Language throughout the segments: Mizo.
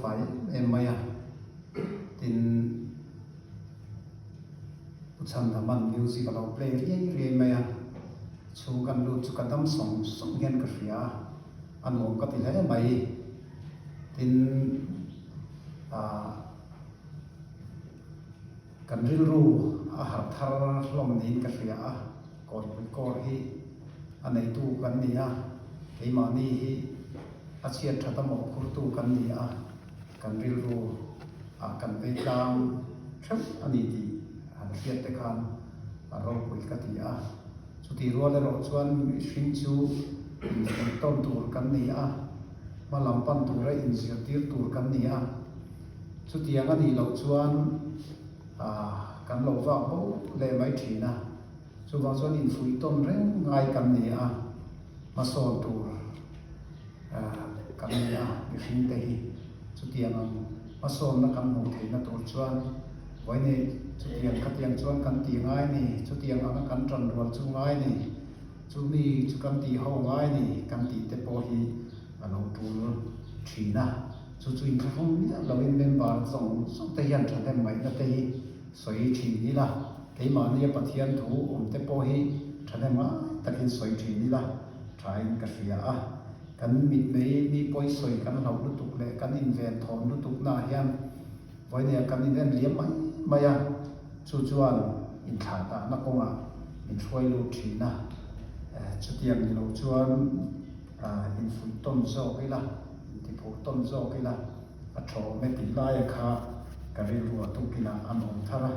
fai em em mai a, tin Pu Chhandama'n music a lo play riai riai mai a, chhung kan lut chu ka dam sawng sawng hian ka hria a, a nuam ka ti hle mai. Tin ah kan rilru a harh thar hlawm niin ka hria a, Kawnpui kawr hi a neitu kan ni a, keimahni hi a chhiat that a mawhphurtu kan ni a, kan rilru ah kan vei tlang theuh a ni tih han hriat te khan a ropui ka ti a. Chutih rual erawh chuan mihring chu infuih tawn tur kan ni a, hma lam pan tura inzirtir tur kan ni a. Chutiang a nih loh chuan kan lo vak bo leh mai thin a. Chuvang chuan infuih tawn reng ngai kan ni a, hmasawn tur kan ni a mihring te hi. Chutiang ang hmasawnna kan hmuh theihna tur chuan vawiin chutiang khatiang chuan kan tih ngai ni, chutiang anga kan tan rual chu ngai ni, chumi chu kan tih ho ngai ni kan tih te pawh hi a lo tul thin a. Chu chu inthlahrung miah loin member zawng zawng te hian thahnem ngaihna te hi sawi thin ila, keimahnia Pathian thu awm te pawh hi thahnem ngai takin sawi thin ila thain ka hria a. Kan mitmei mi pawi sawi kan hlauh lutuk leh kan inven thawn lutuk naah hian vawinia kan inen liam mai mai a, chu chuan inthlah dahna kawngah min hruai lut thin a. Chutiang ni lo chuan infuih tawn zawk ila, intiphur tawn zawk ila a tha awm e tih laia kha ka rilru a tukin a an awm thar a,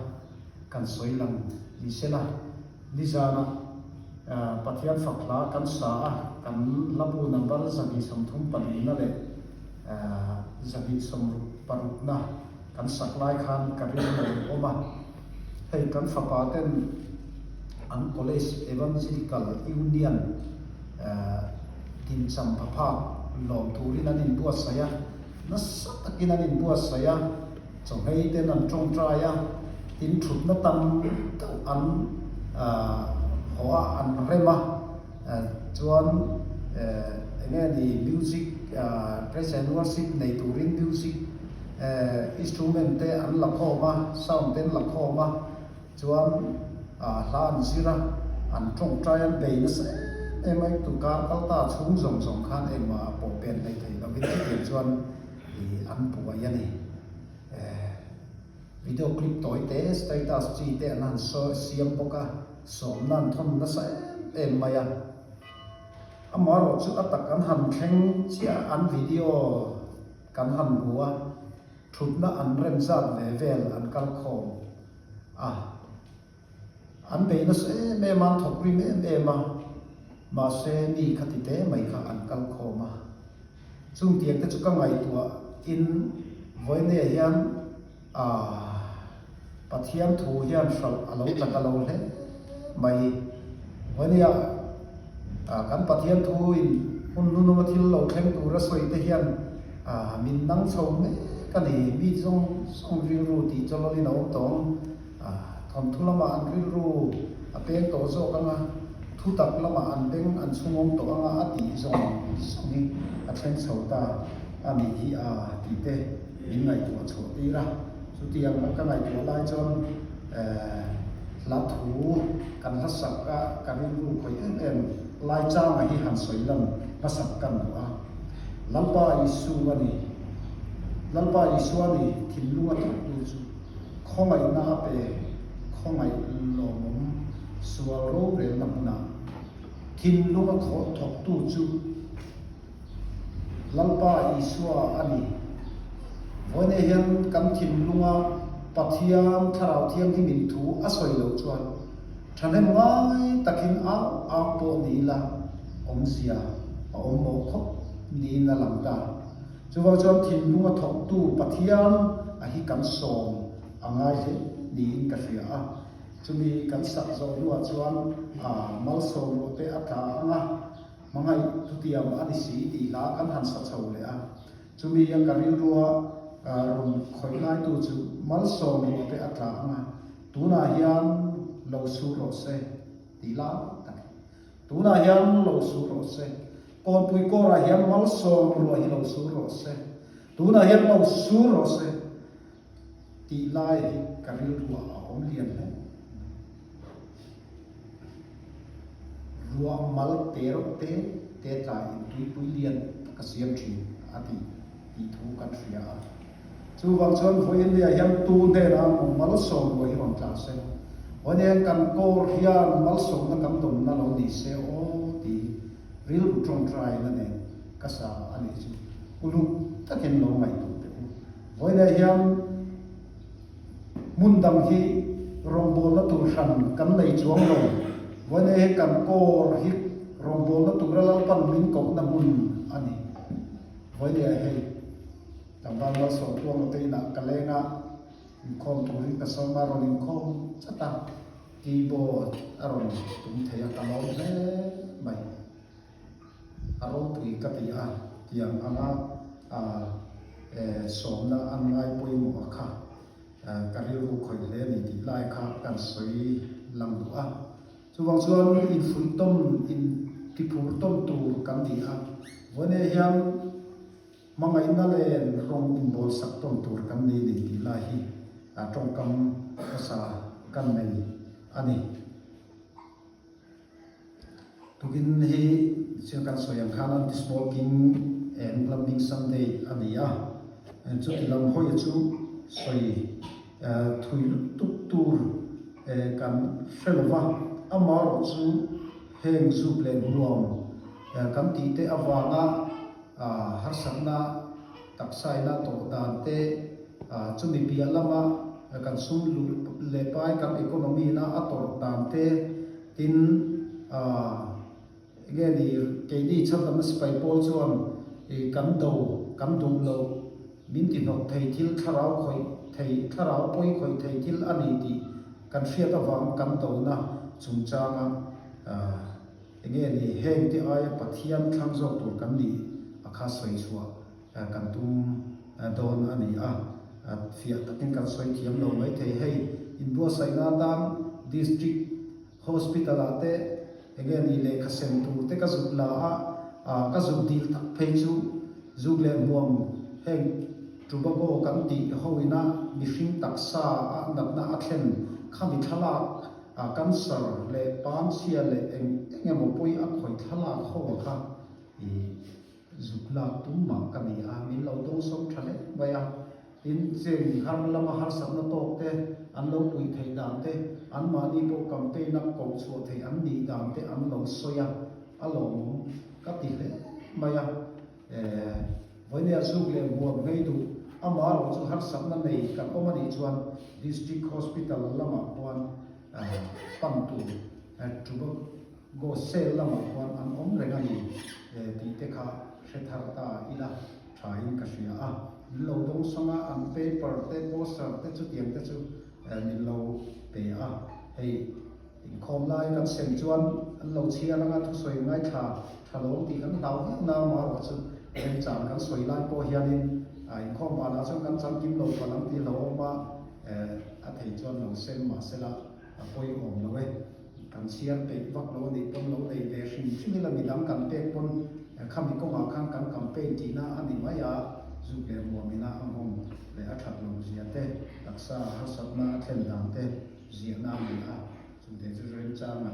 kan sawi lang ni sela. Nizana Pathian fak hla kan sa a, kan hlabu number 234na leh 266na kan sak lai khan ka rilru a awm a. Hei kan fapa ten an College Evangelical Union dincham phaphak lawm turin an inbuatsaih a, nasa takin an inbuatsaih a. Chawhmei ten an tawngtai a, in thutna tam deuh an haw a, an rem a, chuan eng nge ni music praise and worship nei turin music instrument te an la khawm a, sound te an la khawm a, chuan hla an zir a, an tawngtai an bei nasa em em a, tukar kal ta chhung zawng zawng khan engmah pawh pen hleithei lovin chutiang chuan an buai a ni. Video clip tawi te, status chi te an han siam bawk a, sawmna an thawn nasa em em mai a. Amaherawh chu a tak an han thleng chiah a, an video kan han hmu a, thutna an rem zat ve vel an kal khawm a. An bei nasa em em a, an thawk rim em em a, mahse mi khati te mai kha an kal khawm a. Chung tiang te chu ka ngaihtuah in vawinia hian aah Pathian thu hian hralh a lo tla ta lo hle mai. Vawinia ah kan Pathian thu in hun hnununga thil lo thleng tura sawi te hian ah min nang chho mek a ni. Mi zawng zawng rilru tih chawlawlin a awm tawh ang. Thawnthu lamah an rilru a peng tawh zawk ang a, thutak lamah an beng an chhungawm tawh ang a, a tih zawng zawng hi a thleng chho ta a nih hi a tih te min ngaihtuah chhuah tir a. Chutiang ka ngaihtuah lai chuan hla thu kan hla sak a, ka rilru khawih em em lai changa hi han sawi lan hmasak kan duh a. Lalpa Isu a ni, Lalpa Isua ni thinlunga thawktu chu. Khawngaihna a pe, khawngaih lawmawm sual rorelna hmunah thinlunga thawktu chu Lalpa Isua a ni. Vawiinah hian kan thinlunga Pathian Thlarau Thianghlimin thu a sawi loh chuan thahnem ngai takin au au pawh ni ila awmzia a awm mawh khawp niin a lang ta. Chuvang chuan thinlunga thawktu Pathian a hi kan sawm a ngai hle niin ka hria a. Chumi kan sak zawh hnuah chuan a malsawm ruah te a tla ang a, hmangaih thutiam a ni si tih hla kan han sa chho leh a. Chumi a ka rilrua rawn khawih laitu chu malsawm ruah te a tla ang a, tunah hian lo sur rawh se tih lai tak hi. Tunah hian lo sur rawh se. Kawnpui kawrah hian malsawm ruah hi lo sur rawh se. Tunah hian lo sur rawh se tih lai hi ka rilruah a awm lian hle. Ruah mal te reuh te te tlaiin tuipui lian tak a siam thin a ti tih thu kan hria a. Chuvang chuan vawiin nia hian tu hnenah maw malsawm ruah hi rawn tla se, vawiin hian kan kawr hian malsawmna kan dawmna lo ni se aw tih rilru tawngtaina nen ka sa a nih chu uluk takin lo ngaihtuah teh u. Vawiinah hian hmun dang hi rawngbawlna tur hran kan nei chuang lo. Vawiinah hi kan kawr hi rawngbawlna tura Lalpan min kohna hmun a ni. Vawiinah hei tlangval Malsawmtluanga te inah ka leng a, inkhawm turin ka sawm a, rawn inkhawm chat a, keyboard a rawn tum thei a, ka lawm hle mai. A ropui ka ti a, tiang anga sawmna an ngai pawimawh a kha ka rilru khawih hle a ni tih lai kha kan sawi lang duh a. Chuvang chuan infuih tawn, intiphur tawn tur kan ni a, vawiin hian hmangaihna len rawng inbawl sak tawn tur kan ni ni tih lai hi tawngkam hmasa kan nei a ni. Tukin hi chiang kan sawi ang khan Anti-Smoking and Plumbing Sunday a ni a, chuti lam hawi chu sawi thui lutuk tur kan hre lo va, amaherawh chu heng zuk leh hmuam kan tih te avanga harsatna taksaina tawh dan te chumi piah lama kan sum leh pai kan economy-na a tawrh dan te, Tin, enge ni, keini chhandamna sipai pawl chuan kan do, kan duh loh, min ti hnawk thei thil, thlarau khawih thei, thlarau pawi khawih thei thil a ni tih kan hriat avang kan dona chungchanga enge ni, heng te aia Pathian thlang zawk tur kan nih a kha sawi chhuah kan tum dawn a ni a, fiah takin kan sawi thiam lo mai thei. Hei inbuatsaihna atan District Hospital ah te enge ni lehkha sem tur te ka zuk la a, ka zuk dil tak phei chu zuk leh hmuam heng Tobago kan tih ho ina mihring taksa a natna a thlen khami thlalak cancer leh panchhia leh eng eng emaw pawi a khawih thlalak ho a kha i Zuk lak tum mah ka ni a, min lo dawngsawm tha hle mai a. Tin, cheng har lama harsatna tawk te, an lo puih theih dan te, anmahni pawh campaign a koh chhuah theih an nih dan te an lo sawi a, a lawmawm ka ti hle mai a. Eh, vawinia zuk leh hmuam ngei duh, amaherawh chu harsatna nei kan awm a nih chuan District Hospital lamah khuan pan tur Tubak Go sale lamah khuan an awm reng a ni tih te kha hre thar ta ila tha in ka hria a. Min lo dawng sawng a, an paper te poster te chutiang te chu min lo pe a. Hei inkhawm lai kan sem chuan an lo chhiar anga thusawi ngaithla tha lo tih kan hlau viau na amaherawh chu remchang kan sawi lai pawh hianin inkhawm banah chuan kan changkim lo palh ang tih hlauhawm a, a thei chuan lo sem mahsela a pawimawh lo e. Kan chhiar peih vak lo a nih pawn lo nei ve hrim hrim ila midang kan pek pawn khami kawngah khan kan campaign tihna a ni mai a, zuk leh muamina a nghawng leh a that loh zia te, taksa harsatna a thlen dan te ziahna a ni a, chungte chu remchanga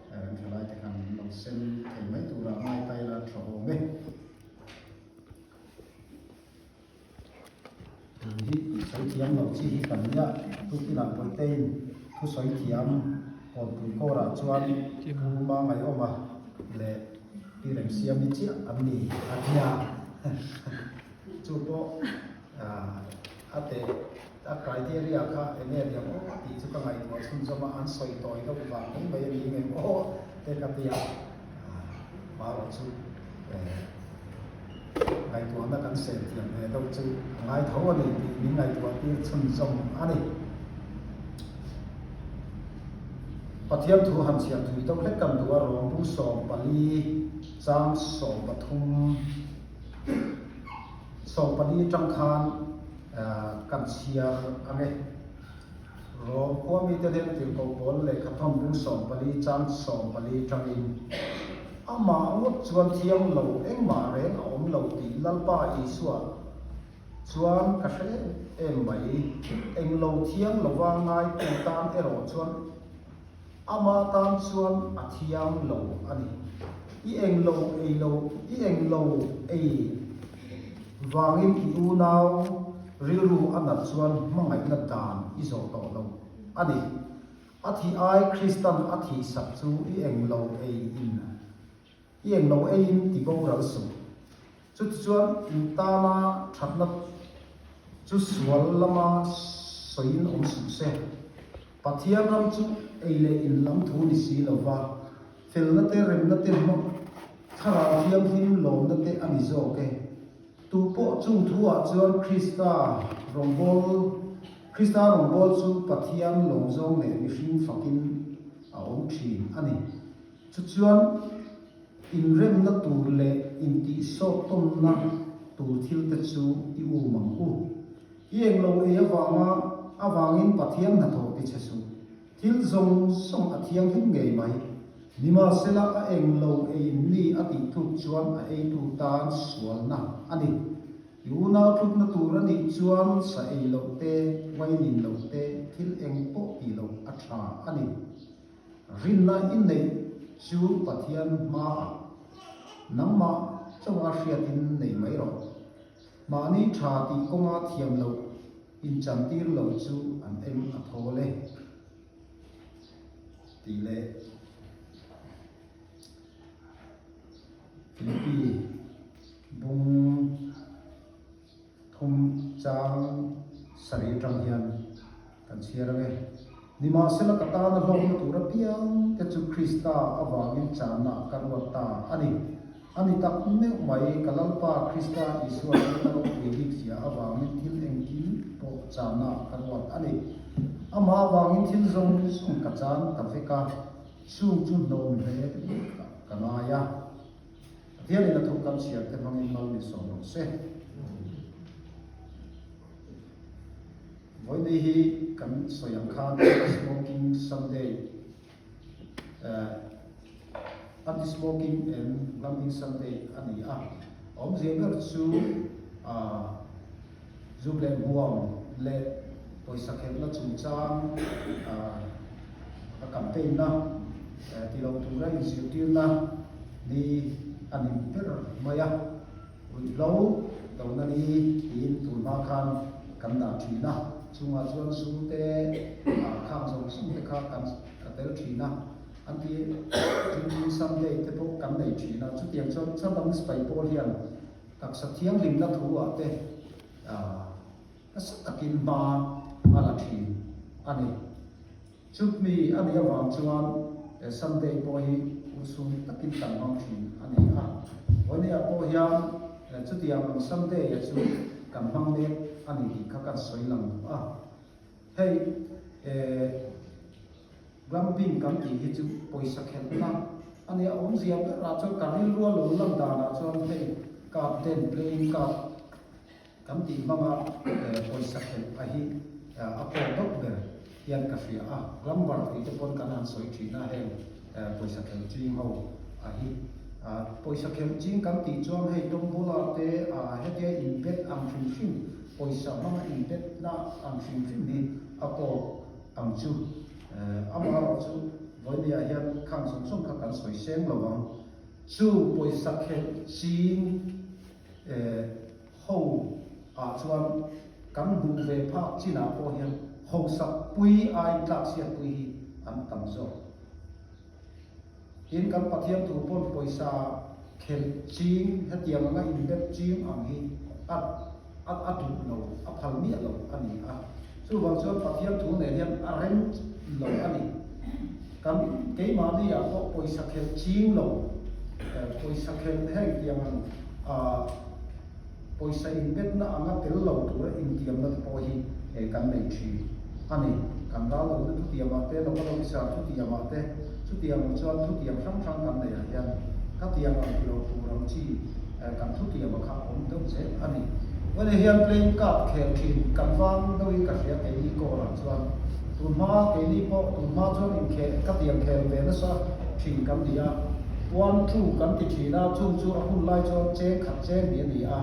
kan thalai te khan min lo sem thei mai turah ngai ta ila tha awm e. Tun hi sawi thiam lo chi hi kan nia, tukinah Puitein thu sawi thiam Kawnpui kawrah chuan Pu Mangaihawma leh Pi Remsiami chiah an ni a tia. Chu pawh a teh a criteria kha eng nge niang aw tih chu ka ngaihtuah chhunzawm a, an sawi tawi deuh vang mai mai a ni ngem aw te ka tia. Marawh chu ngaihtuahna kan sen thiam ve deuh chu a ngai tho a ni tih min ngaihtuah tir chhunzawm a ni. Pathian thu han chhiar thui deuh hlek kan duh a, Rawngbu 14 chang 13 14 tang khan kan chhiar ang e. Rom khua mite hnen tirhkoh pawl lehkha thawnbung 14 chang 14 tangin, Amah ngawt chuan thiang lo engmah reng a awm lo tih Lalpa Isua. Chuan ka hre em em mai. Englo thiang lova ngaitu tan erawh chuan ama tan chuan a thiang lo a ni. I englo ei lo, i englo ei vangin i unau rilru a nat chuan hmangaihna dan i zawh tawh lo a ni. A thih ai Kristan a thihsak chu i englo ei in. I eng lo eiin ti boral suh. Chutichuan in tana thatna chu sual lama sawiin awm suh se. Pathian ram chu ei leh in lam thu ni si lo va, felna te, remna te, thlarau thianghlim lawmna te a ni zawk e. Tu pawh chung thuah chuan Krista rawngbâwl Krista rawngbâwl chu Pathian lawmzawng leh mihring fakin a awm thin a ni. Chuchuan inremna tur leh intihsawhtawnna tur thilte chu i um ang u. I englo ei avanga avangin Pathian hnathawh ti che suh. Thil zawng zawng a thianghlim ngei mai. Nimahsela a englo eiin mi a tih tluk chuan a eitu tan sualna a ni. I unau tlukna tur a nih chuan sa ei loh te, uainin loh te, thil eng pawh tih loh a tha a ni. Rinna i neih chu Pathian hmaah nangmah chauha hriatin nei mai rawh. Mahni tha tih kawnga thiam loh inchantir lo chu an eng a thawl e tih leh Philippi bung Thum chang sarih atang hian kan chhiar ang e. Nimahsela ka tana hlawkna tur apiang te chu Krista avangin channa ka ruat ta a ni. A ni tak meuh mai, ka Lalpa Krista Isua chu ka ropui bik zia avangin thil engkim pawh channa ka ruat a ni. Amah avangin thil zawng zawng ka chan ta vek a, chung chu hnawm hle ka ngai a. Pathianin a thu kan chhiar te hmangin mal min sawm rawh se. Vawiin hi kan sawi ang khan Anti-Smoking Sunday, Anti-Smoking and Gambling Sunday a ni a. A awmzia ber chu zuk leh hmuam leh pawisa khelhna chungchang a campaign na ti lo tura inzirtirna ni a ni ber mai a, ruihhlo dona ni tiin tun hma khan kan dah thin a, chungah chuan zu te khang zawng zawng te kha kan a tel thin a, an ti drinking Sunday te pawh kan nei thin a, chutiang chuan Chhandam Sipai pawl hian Taksa thianghlimna thu ah te nasa takin hma a la thin a ni. Chutmi a nih avang chuan Sunday pawh hi urhsun takin kan hmang thin a ni a. Vawinia pawh hian chutiang ang Sunday a chu kan hmang mek a ni tih kha kan sawi lang duh a. Hei Glamping kan tih hi chu pawisa khelhna a nia, awmzia berah chuan ka rilrua lo lan danah chuan hei card den playing card kan tih hmanga pawisa khelh a hi a pawh deuh ber hian ka hria a, glamber tih te pawn kan han sawi thin a heng pawisa khelh ching ho a hi. Pawisa khelh ching kan tih chuan hei tombola te hetia in bet ang hrim hrim pawisa hmanga in bet na ang hrim hrim hi a kawk ang chu. Amaherawh chu vawinia hian khang zawng zawng kha kan sawi seng lo ang. Chu pawisa khelh ching ho ah chuan kan hmuh ve phak chinah pawh hian hausak pui aiin tlakchhiat pui hi an tam zawk. Tin, kan Pathian thu pawn pawisa khelh ching hetiang anga inbet ching ang hi a a a duh lo, a phal miah lo a ni a. Chuvang chuan Pathian thu nen hian a rem lo a ni. Kan keimahni ah pawh pawisa khelh ching lo, pawisa khelh heng tiang ang ah pawisa inbetna anga tel lo tura intiamna te pawh hi kan nei thin a ni. Kan ral lohna thutiamah te, local officer thutiamah te, chutiang ang chuan thutiam hrang hrang kan neihah hian khatiang ang ti lo tur ang chi kan thutiamah kha a awm deuh zel a ni. Vawiin hian playing card khel thin kan vang deuhin ka hria keini kawrah chuan tunhma keini pawh tunhma chuan inkhel khatiang khel ve nasa thin kan ni a, puan thu kan ti thin a, chung chu a hun lai chuan cheng khat cheng ni a ni a.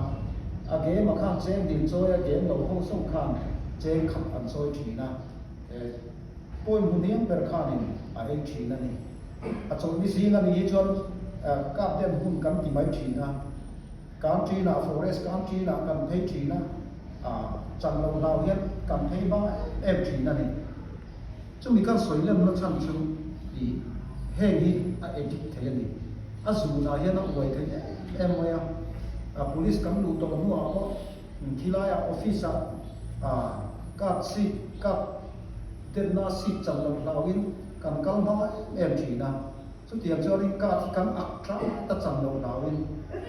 A game a khan cheng hnih chawi a game lo ho zawng khan cheng khat an chawi thin a. Point hmu hniam ber khanin a ei thin a ni. A chawlhni zing a nih hi chuan kap den hun kan ti mai thin a. Country ah forest country ah kan phei thin a, chan lo hlau hian kan phei hma em em thin a ni. Chumi kan sawi lemna chhan chu ih heng hi a edit thei a ni. A zunah hian a uai thei em em mai a, a police kan luh tawh hnuah pawh khilaiah office ah card seat card denna seat chan lo hlauhin kan kal hma em em thin a. Chutiang chuanin card hi kan ak tlat a chan lo hlauhin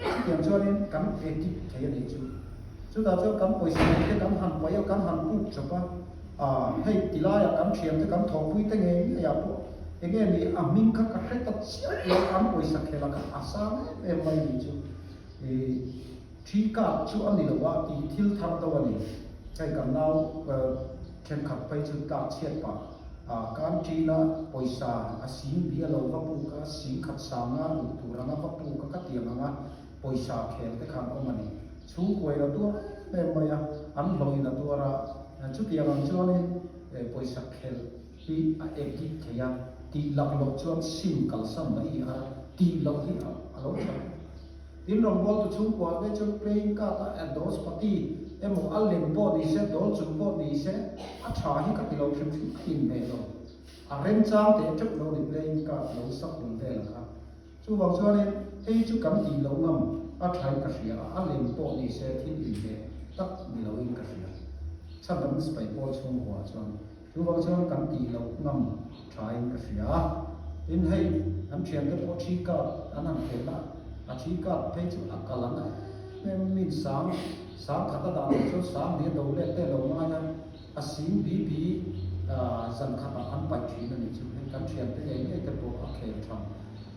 chutiang chuanin kan edit thei a nih chu. Chutah chuan kan pawisa nei te kan han paih a, kan han puk chawp a, ah hei ti laiah kan thiam te kan thawhpui te ngei ngei ah pawh eng nge ni a hming kha ka hre ta chiah lo an pawisa khel a kha a sang em em mai nih chu. Ih thi card chu a ni lo a tih thil thar deuh a ni. Hei kan nau thenkhat phei chu tlak chhiat pah ah kan ṭina pawisa a sing bi a lo va puk a, sing khat sanga luh tur anga va puk a ka tiang anga pawisa khel te khan awm a ni. Chhungkuain a tuar em em mai a, an hlawhin a tuar a, chutiang ang chuanin pawisa khelh hi a edit thei a, tih laklawh chuan sim kalsan mai hi a tih loh hi a lo tha. Tin, rawngbawltu chhungkua te chuan playing card a endorse pati emaw a lem pawh ni se, dawl chung pawh ni se, a tha hi ka ti lo hrim hrim a inhmeh lo. A remchang teh teuh lo ni playing card lo sak bul vel kha. Chuvang chuanin hei chu kan tih loh ngam a thain ka hria a, a lem pawh ni se thil inhmeh tak ni loin ka hria. Chhandam sipai pawl chhungkuaah chuan chuvang chuan kan tih loh ngam thain ka hria a. Tin hei an thiante pawh thi card an han khel a, a thi card phei chu a kal ang em em min sang sang khat a dah loh chuan sang hnih a do let te lo ngai a, A sing bi bi zan khatah an paih thin a nih chu. Hei kan thiante ngei ngei te pawh a khel tha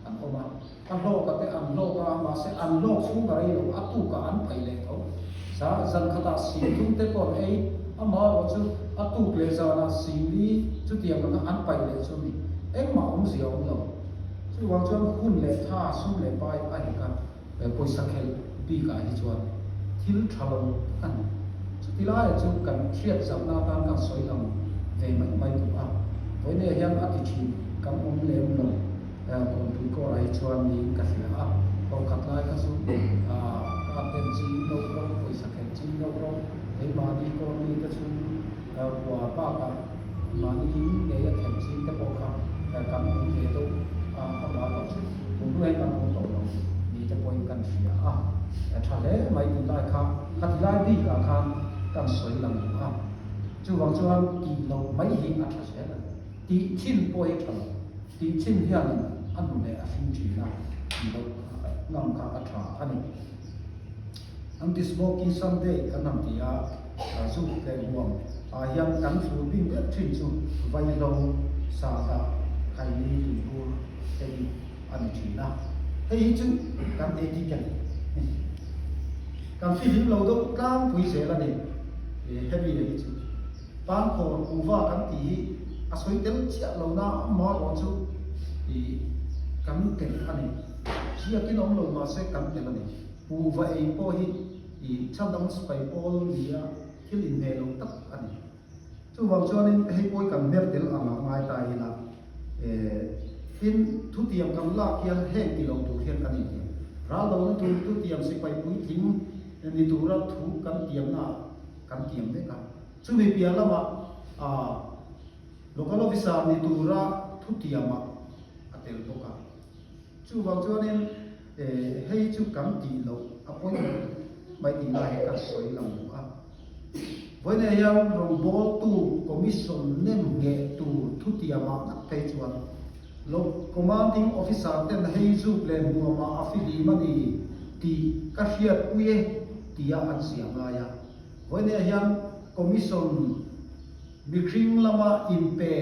an awm a. A hlawk a te an hlawk a, mahse an hlawk chhung a rei lo, a tukah an paih leh tho. Sa zan khatah sing thum te pawh an ei, amaherawh chu a tuk leh zanah sing li chutiang anga an paih leh chu a ni. Engmah awmzia a awm lo. Chuvang chuan hun leh tha, sum leh pai a hek a. He pawisa khelh bikah hi chuan thil tha lo tak a ni. Chuti laiah chu kan hriat zauhna atan kan sawi lang ve mai mai duh a. Vawinia hian a ti thin kan awm lem lo Kawnpui kawrah hi chuan niin ka hria a. Thawkhat lai kha chu ka ten ching deuh rawh, pawisa khelh ching deuh rawh, keimahni kawrni te chhung kua bakah mahni in ngei a khelh ching te pawh kha kan awm ve deuh a, amah erawh chu tun hnuai kan awm tawh lo ni te pawhin kan hria a, tha hle mai tih lai kha khati lai bikah khan kan sawi lang duh a, chuvang chuan tih loh mai hi a tha zel a ni, tih chin pawh hi tha lo, tih chin hianin a hnu leh a hring thin a, tih loh ngam kha a tha a ni. Anti-smoking Sunday kan han ti a, zuk leh huam ah hian kan thlur bing deuh thin chu vaihlo, sahdah, khaini, tuibur te hi a ni thin a. Hei hi chu kan edik a ni. Kan fihlim lo deuh tlangpui zel a ni hemi hi chu. Pangkhawr kuhva kan tih hi a sawi tel chiah lo na amaherawh chu kan tel a ni. Ziakin awm lo mahse kan tel a ni. Kuhva ei pawh hi i chhandam sipai pawl nia thil inhmeh lo tak a ni. Chuvang chuanin hei pawh hi kan hmer tel ang a ngai ta ila tin thutiam kan lak hian heng ti lo tur hian kan intiam. Ral lohna tur thutiam sipai puitling ni tura thu kan tiamna ah kan tiam vek a. Chumi piah lamah local officer ni tura thutiamah a tel bawk a. Chuvang chuanin hei chu kan tih loh a pawimawh mai tih lai hi ka sawi lang duh a. Vawiinah hian rawngbawltu commission nem ngheh tur thutiamah ngat phei chuan lo commanding officer ten hei zuk leh hmuamah a fihlim a ni tih ka hriatpui e tia an ziah ngai a. Vawiinah hian commission Mihring lama inpe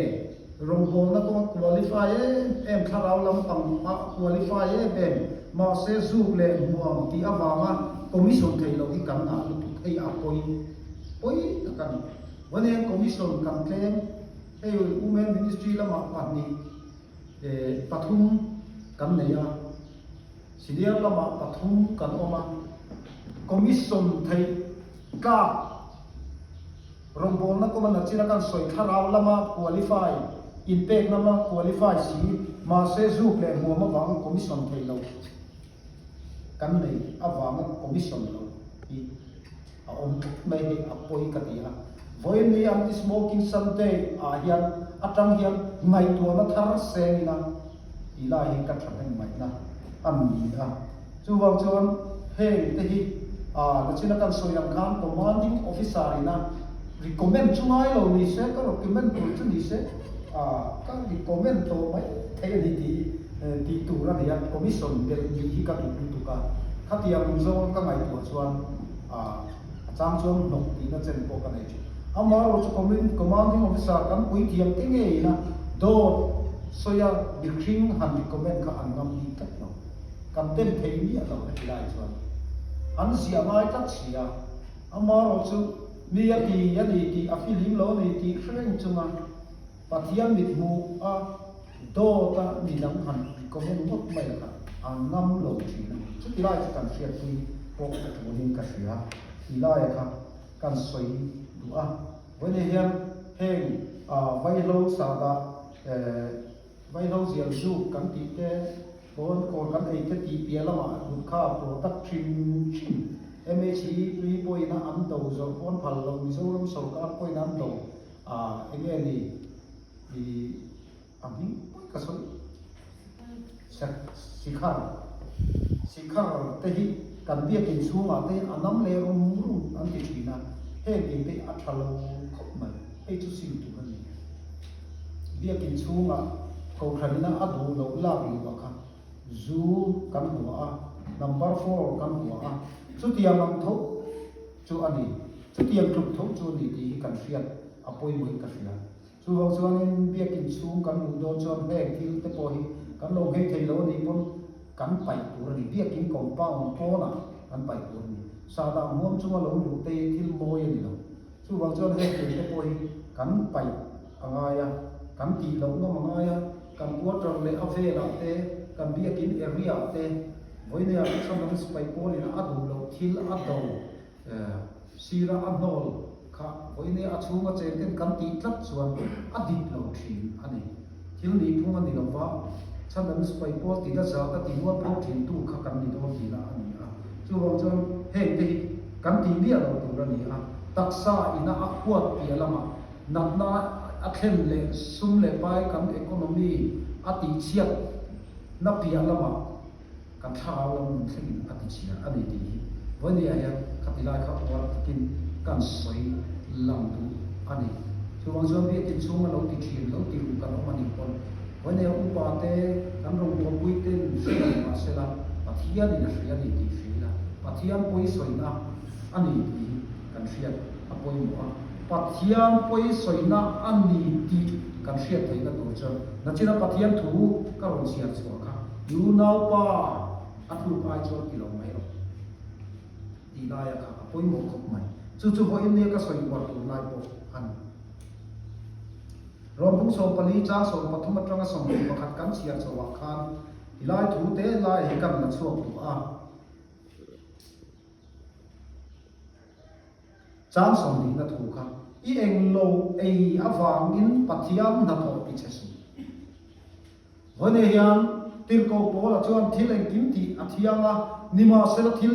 rawngbawlna kawnga qualify em em, thlarau lampang ah qualify em em, mahse zuk leh hmuam tih avanga commission theih loh hi kan ngah lutuk hei a pawi pawi tak a ni. Vawiin commission kan tlem, hei Women Ministry lamah pahnih pathum kan nei a, Senior lamah pathum kan awm a, commission theih. Tlak rawngbawlna kawng a nachin a kan sawi thlarau lama qualify, inpek lama qualify si, mahse zuk leh hmuam avanga commission thei lo kan nei avanga commission lo hi a awm tlat mai hi a pawi ka ti a. Vawiin Anti-Smoking Sunday ah hian atang hian ngaihtuahna thar seng ila tih lai hi ka thahnem ngaihna a ni a. Chuvang chuan heng te hi nachina kan sawi ang khan Commanding Officer ina recommend chu ngai lo ni se, ka recommend tur chu ni se, ka recommend tawh mai thei a ni tih tih tur a ni a, Commission belh nih hi ka duh lutuk a, khatiang zawng ka ngaihtuah chuan a chang chuan hnawk tihna chen pawh ka nei thin. Amaherawh chu Commanding Officer kan puithiam te ngeiin a dawt sawia mihring han recommend kha an ngam bik tlat lo. Kan dem thei miah lo heti lai chuan an ziah ngai tlat si a, amaherawh chu mi a ti a ni tih a fihlim lo a ni tih hre reng chunga Pathian mithmuh a dawt a mi dang han recommend ngawt mai kha a ngam lo thin a ni. Chuti lai chu kan hriatpui pawh a tulin ka hria ti laia kha kan sawi duh a. Vawiin hian heng vaihlo sahdah Vaihlo zial zuk kan tih te, pawn kawl kan ei te tih piah lamah gutkha product hrim hrim MHE tui pawhin a an do zawrh pawn phal lo Mizoram sorkar pawhin an do a enge ni i a hming pawi ka sawi Sikhar Sikhar te hi kan biakin chhungah te a nam leh rum rum an ti thin a, heng thil te hi a tha lo khawp mai, hei chu sim tur a ni. Biakin chhungah Kohhranina a duh loh lak luh kha zu kan hua a, number four kan hua a, chutiang ang tho chu a ni, chutiang tluk tho chu a ni tih hi kan hriat a pawimawhin ka hria. Chuvang chuanin biakin chhung kan luh dawn chuan heng thil te pawh hi kan lo nghei thei lo a nih pawn kan paih tur a ni, biakin compound pawnah kan paih tur a ni. Sahdah hmuam chunga lo luh te hi thil mawi a ni lo. Chuvang chuan heng thil te pawh hi kan paih a ngai a, kan tih loh ngam a ngai a, kan quarter leh a velah te, kan biakin area ah te, vawineia kan chhan sipai pawlin a duh loh thil a do sira a hnawl kha vawineia a chhunga cheng ten kan tih tlat chuan a dik lo thin a ni. Thil nihphung a ni lo va, chhan sipai pawl tina zat a timual pho thin tu kha kan ni dawn tihna a ni a. Chuvang chuan heng te hi kan tih miah lo tur a ni a, taksa ina a huat piah lamah natna a thlen leh sum leh pai kan economy a tihchhiat na piah lamah kan thlarau lam nun thlengin a tichhia a ni tih hi vawinia hian khati lai kha uar takin kan sawi lang duh a ni. Chuvang chuan biakin chhunga lo ti thin, lo ti ruh kan awm a nih pawn vawinia upa te kan rawngbawlpui ten hre lo mah sela Pathianin a hria a ni tih hria ila Pathian pawi sawina a ni tih hi kan hriat a pawimawh a. Pathian pawi sawina a ni tih kan hriat theihna tur chuan nachina Pathian thu ka rawn chhiar chhuah kha I unaupa a tluk ai chuan ti lo mai rawh tih laia kha a pawimawh khawp mai. Chu chu vawiin nia ka sawi uar tur lai pawh a ni. Rawmpung 14 chang 13 atanga 21 kan chhiar chhoah khan ti lai thu te lai hi kan la chhuak duh a. Chang sawmhnihna thu kha i englo ei avangin Pathian hnathawh ti che suh. Vawiin hian Tirhkoh Paula chuan thil engkim tih a thiang a, nimahsela thil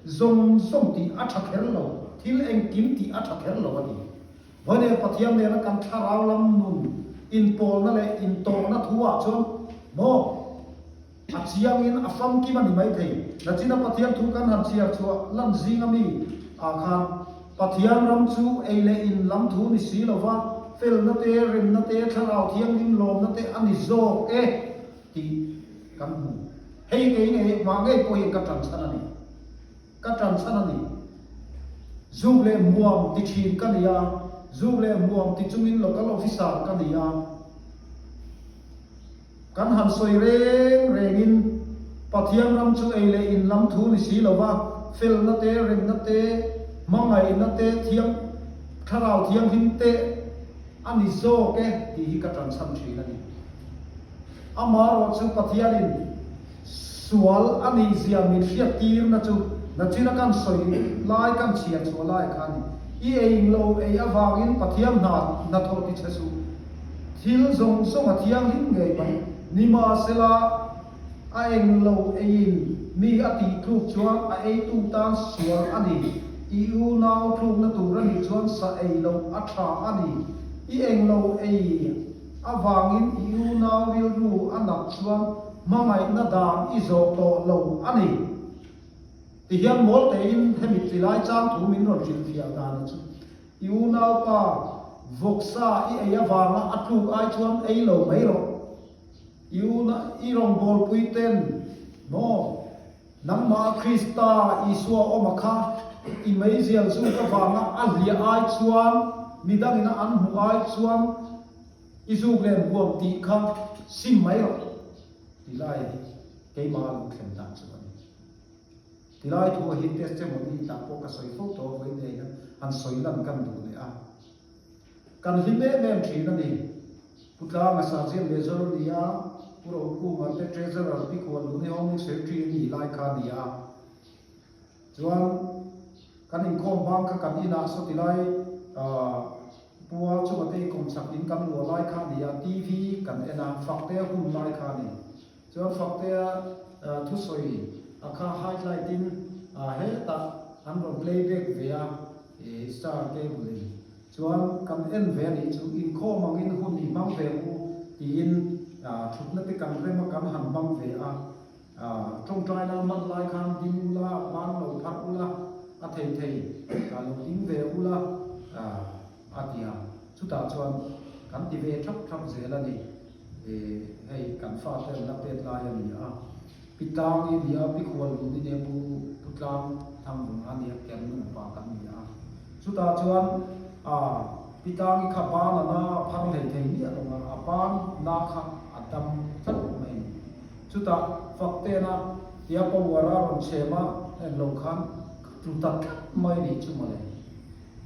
zawng zawng tih a tha kher lo, thil engkim tih a tha kher lo a ti. Vawiin Pathian nena kan thlarau lam nun inpawlna leh intawhna thu ah chuan maw a chiangin a famkim a ni maithei. Nachina Pathian thu kan han chhiar chhuah lan zinga mi ah khan Pathian ram chu ei leh in lam thu ni si lova, felna te, remna te, thlarau thianghlim lawmna te a ni zawk e tih kan hmu. Hei kei ngei mah ngei pawh hian ka tan chhan a ni. Ka tan chhan a ni. Zuk leh muam ti thin ka ni a, zuk leh muam ti chungin local officer ka ni a. Kan han sawi reng rengin Pathian ram chu ei leh in lam thu ni si lova, felna te, remna te, hmangaihna te, thiang, thlarau thianghlim te a ni zawk e tih hi ka tanchhan thin a ni. Amaherawhchu Pathianin sual a nihzia min hriattirna chu. Nachina kan sawi lai kan chhiar chhuah lai kha a ni. I ei lo ei avangin Pathian hna hnathawh ti che suh. Thil zawng zawng a thianghlim ngei mai. Nimahsela, a eng lo eiin mi a tih tluk chuan a eitu tan sual a ni. I unau tlukna tur a nih chuan sa ei loh a tha a ni. I eng lo ei avangin i unau rilru a nat chuan hmangaihna dan i zawh tawh lo a ni. Tihian mawl tein hemi tilai chang thu min rawn hrilhfiah dan a chu. I unaupa vawksa i ei avanga a tluk ai chuan ei lo mai rawh. I una i rawngbawlpui ten maw nangmah Krista Isua awm a kha i meizial zuk avanga a hliah ai chuan midangina an hmuh ai chuan i zuk len huam tih kha sim mai rawh. Tilai hi keimah a lo thlen dan chu a ni. Tilai thu a hi testimony tah pawh ka sawi fo tawh a vawi nei hian han sawi lan kan duh leh a. Kan hlim em em thin a ni. Pu Tlanga Sergeant Major a ni a, Pu Rokunga te Treasurer Pi Khualnuni Home Secretary a nih lai kha a ni a. Chuan kan inkhawm bang kha kan inah saw tilai Pu A chunga te kawmchak in kan luah lai kha a ni a, TV kan en a, Faktea hun lai kha a ni. Chuan Faktea thusawi a kha highlight in hetah an rawn play back ve a, star cable in. Chuan kan en ve a nih chu, inkhawm angin hun i hmang ve u tiin thutna te kan rem a, kan han hmang ve a. Tawngtai la man lai khan ding ula, ban lo pharh ula, a thei thei lo ding ve ula a ti a. Chutah chuan kan ti ve thap thap zel a ni. Hei kan fate an la pet lai a ni a. Pi Tlang i ni a, Pi Khual Lun i nia, Pu Pu Tlang Thangvung a nia, Ken nupa kan ni a. Chutah chuan Pi Tlang i kha ban a na a phar hlei thei miah lo a, a ban na kha a dam tlat mai a ni. Chutah Faktena tia power a rawn chhem a, en lo khan ka tlu ta tlat mai nih chu mawle.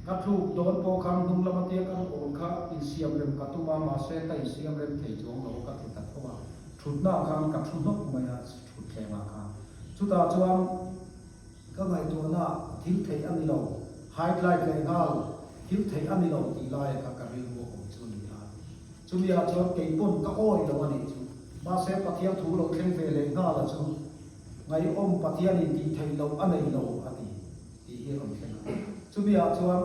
Ka tluk dawn pawh khan hnung lama tia kan awn kha insiam rem ka tum a, mahse ka insiam rem thei chuang lo ka tlu ta tho a. Thutnaah khan ka thu hnawk mai a, thutthlengah khan. Chutah chuan ka ngaihtuahnaah thil theih a ni lo, highlight leh nghal thil theih a ni lo tih laia kha ka rilru a awm chu a ni a. Chumiah chuan kei pawn ka awi lo a nih chu. Mahse Pathian thu lo thleng ve leh nghal a chu ngaihawm Pathianin tih theih loh a nei lo a ti tih hi a rawn thleng a. Chumiah chuan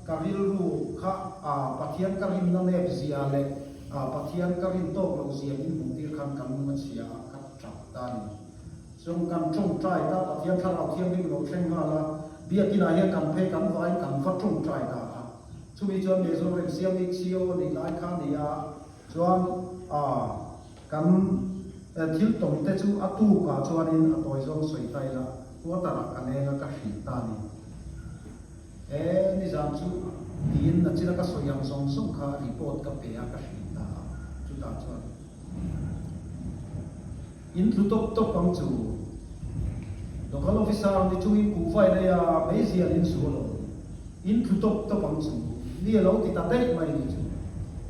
ka rilru kha a Pathian ka rinna nep zia leh a Pathian ka rin tawk loh zia min hmuh tir khan ka lung a chhia a, ka tap ta a ni. Chuan kan tawngtai ta Pathian thlarau thianghlim lo thleng nghal a, Biakinah hian kan phei kan vaiin kan va tawngtai ta a. Chumi chuan Mizo Remsiami CEO a nih lai kha a ni a, chuan kan thil tawng te chu a tukah chuanin a tawi zawng sawi ta ila, quarter ah ka leng a ka hrilh ta a ni. E nizan chu tiin a chila ka sawi ang zawng zawng kha report ka pe a ka hrilh ta a, chutah chuan in tlu tawp tawp ang chu. Local officer ni chungin kuhva in ei a, meizial in zu alawm. In tlu tawp tawp ang chu. Mi a lo ti ta daih mai ni chu.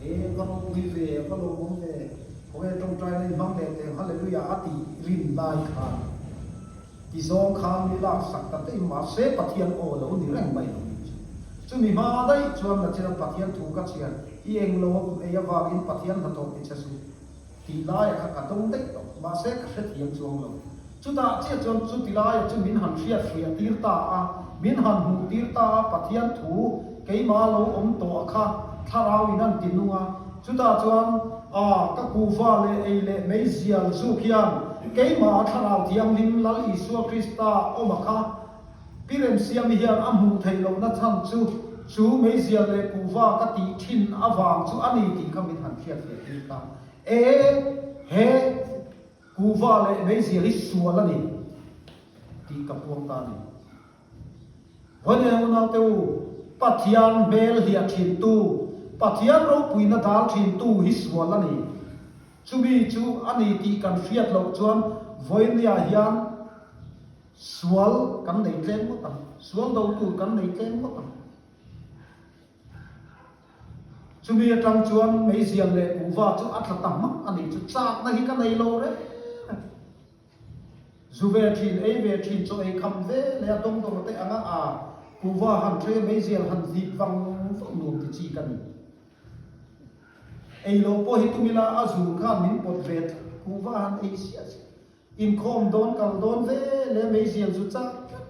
E, va ropui ve, va lawmawm ve, khawnge tawngtaina in hmang leh teng Hallelujah a tih rin lai khan ti zawng khan mi lak sak ta daih mahse Pathian aw lo ni reng mai lo ni chu. Chumi hma daih chuan nachina Pathian thu ka chhiar i eng lo a ei avangin Pathian hnathawh ti che suh. Tih laia kha ka dawng daih tawh, mahse ka hrethiam chuang lo. Chutah chiah chuan chuti laia chu min han hriat hriah tir ta a, min han hmuh tir ta a, Pathian thu keimah lo awm tawh a kha thlarau in an ti nung a. Chutah chuan a ka kuhva leh ei leh meizial zuk hian keimah a thlarau thianghlim Lal Isua Krista awm a kha Pi Remsiami hian a hmuh theih lohna chhan chu chu meizial leh kuhva ka tih thin avang chu a ni tih kha min han hriat hriat tir ta. E he kuhva leh meizial hi sual a ni tih ka puang ta a ni. Vawiin unaute u, Pathian hmel hliah thintu, Pathian ropuina dal thintu hi sual a ni. Chumi chu a ni tih kan hriat loh chuan vawinia hian Sual kan nei tlem ngawt ang. Sual do tur kan nei tlem ngawt ang. Chumi atang chuan meizial leh kuhva chu a tla ta hmak a nih chu. Chakna hi ka nei lo reng reng. Zu ve thin, ei ve thin, chaw ei kham ve leh a dawng dawng te anga a kuhva han ṭhe meizial han vip vang vang nuam ti chi ka ni. Ei lo pawh hi tum ila a zun khan min pawt ve tlat, kuhva han ei siah siah. Inkhawm dawn kal dawn ve leh meizial zu chak tlat,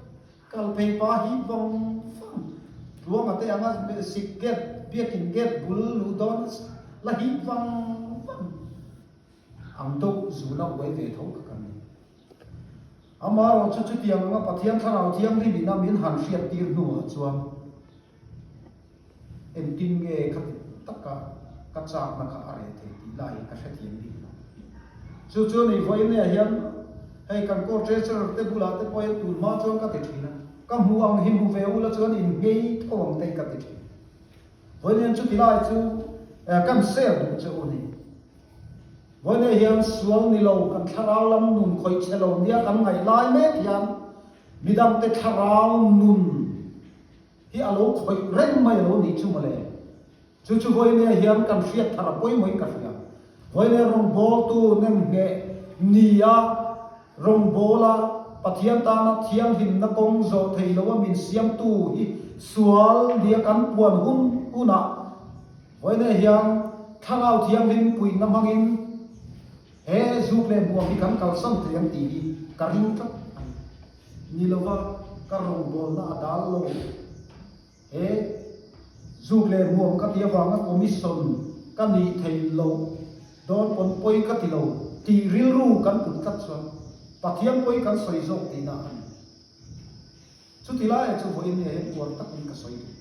kal phei pa hi vang vang. Tluanga te anga sik gate, biakin gate bul luh dawn la hip vang vang. Ang deuh zuna uai ve tho kha kan ni. Amaherawh chu chutiang anga Pathian Thlarau Thianghlim ina min han hriattir hnuah chuan engtin nge khati taka ka chakna kha a reh thei tih lai hi ka hrethiam bik lo. Chu chu ni vawiin hian hei kan court treasurer te bulah te pawh hian tun hma chuan ka ti thin a, ka hmu ang hi hmu ve ula chuan in nghei tho ang te hi ka ti thin. Vawiin hian chuti lai chu kan share duh che u ni. Vawiin hian sual ni lo kan thlarau lam nun khawih che lo nia kan ngaih lai mek hian midangte thlarau nun hi a lo khawih reng mai a lo nih chu mawle. Chu chu vawiin hian kan hriat thar a pawimawhin ka hria. Vawiin rawngbawltu nemngheh nia rawngbawla Pathian tana thianghlimna kawng zawh thei loa min siamtu hi sual nia kan puan hun hunah Vawiin hian Thlarau Thianghlim puihna hmangin he zuk leh hmuam hi kan kalsan thei ang tih hi ka ring tlat a ni. Ni lova ka rawngbawlna a dal lo. He zuk leh hmuam ka ti avanga commission ka nih thei loh dawn pawn pawi ka ti lo tih rilru kan put tlat chuan Pathian pawi kan sawi zawk tihna a ni. Chuti laiah chu vawiin nge hian uar takin ka sawi duh.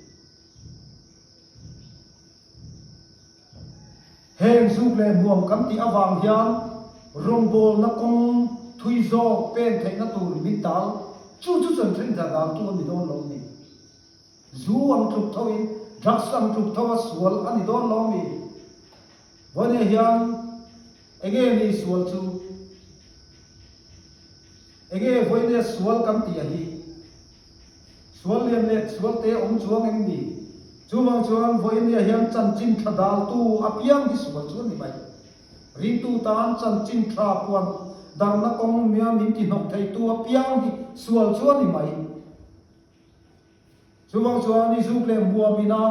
Heng zuk leh hmuam kan tih avang hian rawngbawlna kawng thui zawk pen theihna tur min dal chu chu chuan then dal daltu a ni dawn lo a ni. Zu ang tluk thoin drugs ang tluk tho a sual a ni dawn lo a mi. Vawinia hian enge ni sual chu? Enge vawinia sual kan tih a hi? Sual lian leh sual te awm chuang eng ni? Chuvang chuan vawinia hian chanchin tha daltu apiang hi sual chu a ni mai. Ringtu tan chanchin tha puan darhna kawng mia min ti hnawk theitu apiang hi sual chu a ni mai. Chuvang chuan i zuk leh hmuam ina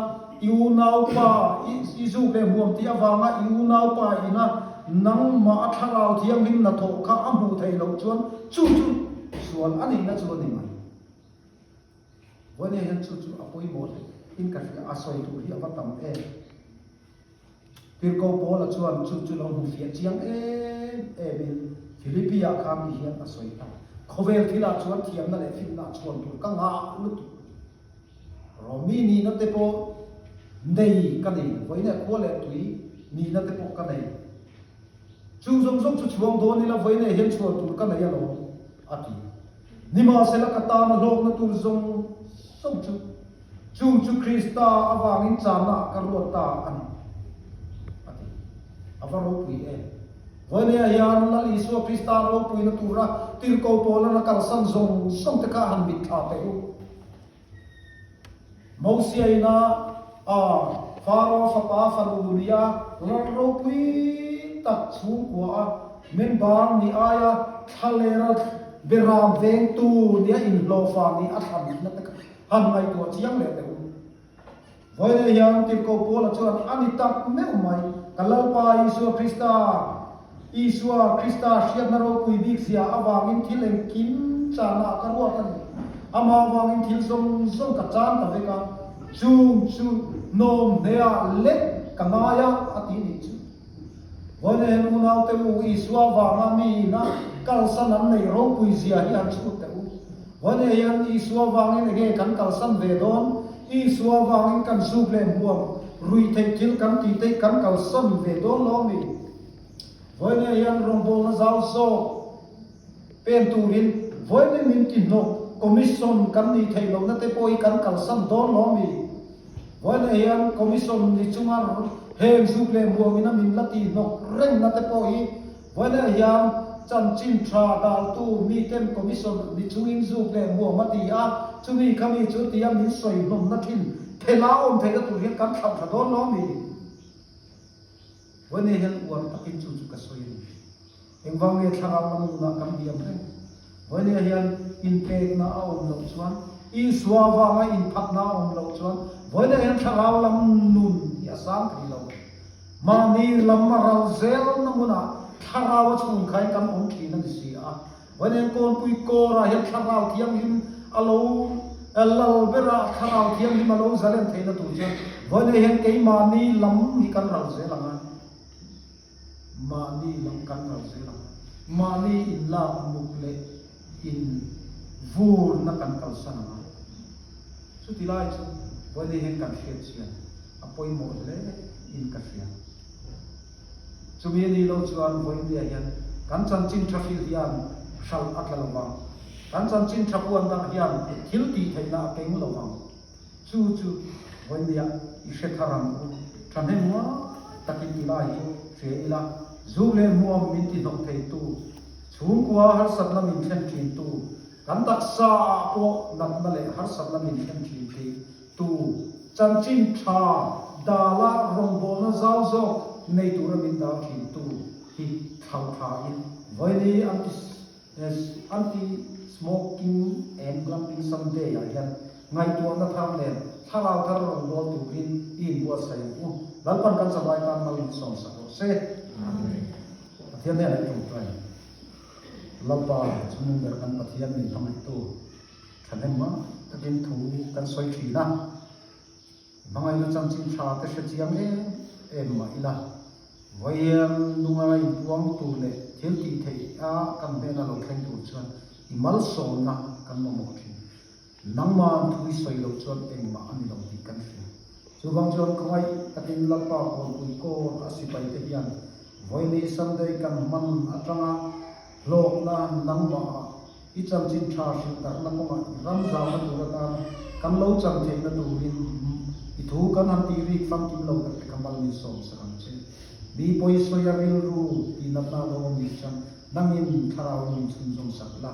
i unaupa i zuk leh hmuam tih avanga i unaupa ina nangmah a thlarau thianghlim hnathawh kha a hmuh theih loh chuan chu chu sual a nihna chu a ni mai. Vawinia hian chu chu a pawimawh hle in ka hria a, sawi tur hi a va tam em. Tirhkoh Paula chuan chu chu lo hmu fiah chiang em em in Philippi ah khan ti hian a sawi ta, Khawvel thil ah chuan thiamna leh finna a chhuan tur ka ngah lutuk. Romi nihna te pawh nei ka nei, vawiin ah khua leh tui nihna te pawh ka nei. Chung zawng zawng chu chhuang dawn ila vawiin ah hian chhuan tur ka nei alawm, a ti. Nimahsela ka tana hlawkna tur zawng zawng chu Chung chu Krista avangin chana ah ka ruat ta a ni, a ti. A va ropui em! Vawinia hian Lal Isua Krista ropuina tura tirhkoh pawlana kalsan zawng zawng te kha han mitthla teh u. Mosia ina a Faro fapa fanu nia lal ropui tak chhungkua a member ni aia thlalera beram vengtu nia inhlawhfa nih a thlanna te kha Han ngaihtuah chiang leh teh u. Vawiin hian Tirhkoh Paula chuan a ni tak meuh mai, Ka Lalpa Isua Krista, Isua Krista hriatna ropui bik zia avangin thil engkim chana ka ruat a ni. Amah avangin thil zawng zawng ka chan ta vek a, chung chu nawm hneah lek ka ngai a, a ti nih chu. Vawiin hian unaute u, Isua avanga mi ina kalsan an nei ropui zia hi han chhut teh u. Vawiin hian Isua avangin enge kan kalsan ve dawn? Isua avangin kan zuk leh hmuam ruih theih thil kan tih te hi kan kalsan ve dawn lo a mi? Vawiin hian rawngbawlna zau zawk pen turin vawiin min ti hnawk commission kan nih theih lohna te pawh hi kan kalsan dawn lo a mi? Vawiin hian commission ni chunga heng zuk leh hmuam ina min la tih hnawk rengna te pawh hi Vawiin hian chanchin tha daltu miten commission ni chungin zuk leh hmuam a ti a, chumi khami chu tia min sawi hnawmna thin phela awm theihna tur hian kan thlauh tha dawn lo a mi? Vawiin hian uar takin chu chu ka sawi a ni. Engvang nge thlarau lam nunah kan hniam reng? Vawinia hian inpekna a awm loh chuan, Isua vanga inphatna a awm loh chuan, vawinia hian thlarau lam nun hi a sang thei lo. Mahni lam a ral zelna hmunah thlarau a chhungkhai kan awm thin a ni si a. Vawinia kawnpui kawrah hian thlarau thianghlim a lo lal ber a, thlarau thianghlim a lo zalen theihna tur chuan vawinia hian keimahni lam hi kan ral zel ang a. Mahni lam kan ral zel ang. Mahni inlak muk leh in vurna kan kalsan ang a. Chuti lai chu vawiin hian kan hriat chian a pawimawh hle in ka hria. Chumi a nih loh chuan vawiinliah hian kan chanchin tha hrilh hian hralh a tla lo vang. Kan chanchin tha puan darh hian thil tih theihna a keng lo vang. Chu chu vawiinliah i hre thar ang u. Thahnem ngai takin ti lai hi hria ila, zuk leh hmuam min ti hnawk theitu, chhungkua harsatna min thlen thintu, Kan taksa ah pawh natna leh harsatna min thlen thin thei tu chanchin tha dala rawngbawlna zau zawk nei tura min dal thin tu hi thlau tha in vawiini anti anti smoking and glamping Sunday ah hian ngaihtuahna thar nen thlarau thar rawnbawl turin i inbuatsaih ang u. Lalpan kan zavai tan mal in sawmsak rawh se. Pathian hnenah i tawngtai. Lalpa chungnung ber kan Pathian min hmangaihtu thahnem mah takin thu kan sawi thin a, hmangaihna chanchin tha te hre chiang em em mah ila, vawiin nunga inpuang tur leh thil tih theih a kan hnena lo thleng tur chuan i malsawmna kan mamawh thin. Nangmah thu i sawi loh chuan engmah a ni lo tih kan hria. Chuvang chuan khawngaih takin Lalpa Kawnpui Kawn a sipaite hian vawiini Sunday kan hman atanga hlawkna nangmahah i chanchin tha hrilh darhna kawngah i ram zauna tur atan kan lo chan theihna turin i thu kan han tih rik famkim lo tak te kha mal min sawm sak ang che. Mi pawisawi a rilru tihnatna lo awm nih chuan nangin thlarauin min chhunzawm sak la.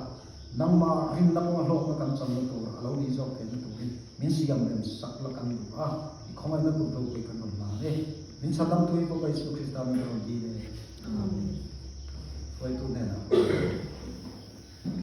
Nangmah rinna kawnga hlawkna kan channa tur a lo nih zawk theihna turin min siam rem sak la kan duh a, i khawngaihna kut ropui kan rawn hlan e. Min chhandam thui bawk a Isu Krista min rawn dil e. Amen. Hruaitu hnenah.